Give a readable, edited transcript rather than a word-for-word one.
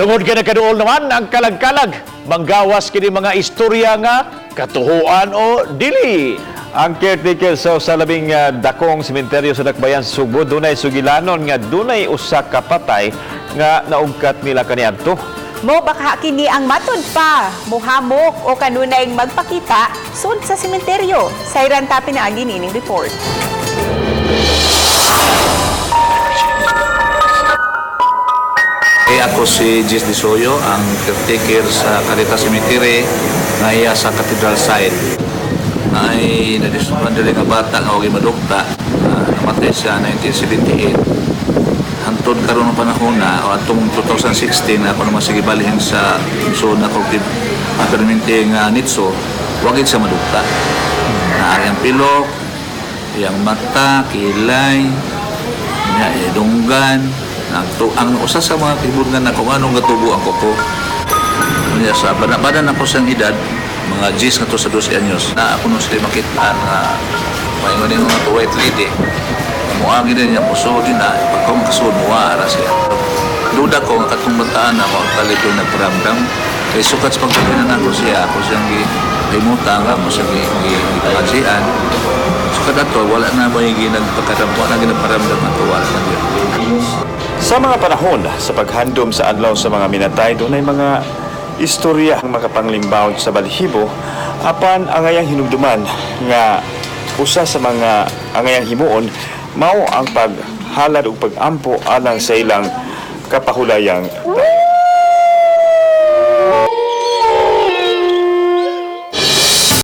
Tungod kay nakaduol naman ang kalag-kalag, manggawas kini mga istorya nga katuhuan o dili. Ang caretaker sa labing dakong sementeryo sa Dakbayan sa Sugbo dunay sugilanon nga dunay usa ka patay nga naugkat nila kaniadto. Mo baka kini ang matud pa, muhamok o kanunay magpakita sud sa sementeryo. Sayran ta pinaagi nining report. Eh, ako si Jis Disoyo, ang caretaker sa Caritas Cemetery nga iya sa Cathedral side. Ay nadiskuhan diri nga bata nga wagi madukta. Namatay siya 1978. Hantod karon ng panahon na o atong 2016, ako naman sige balhin sa so na kog permanente nga nitso, wagi siya madukta. Na ang pilok, iyang mata, kilay, nya eh, dunggan. Ang usa sa mga kibudngan na kung anong gatubo ang kuko. Unya sa bana ako siyang edad, mga G's nga to sa 12 anyos, na ako nung sila makita nga maingon yung mga white lady. Muagi din niya, musuod din na, pagka makasuod, muara siya. Duda ko, nga katong bataan ako, ang talito nagparamdam. Kay sukat sa pagkakinan ako siya, ako siyang gihimutan, ako siyang gipangajian. Sukat ato, wala na ba yung ginagpakaram, wala na ginagparamdam ato, wala na yun. Sa mga panahon sa paghandom sa adlaw sa mga minatay, dunay mga istorya ang makapanglimbawon sa balhibo apan angayang hinumduman nga usa sa mga angayang himuon mao ang paghalad ug pagampo alang sa ilang kapahulayang.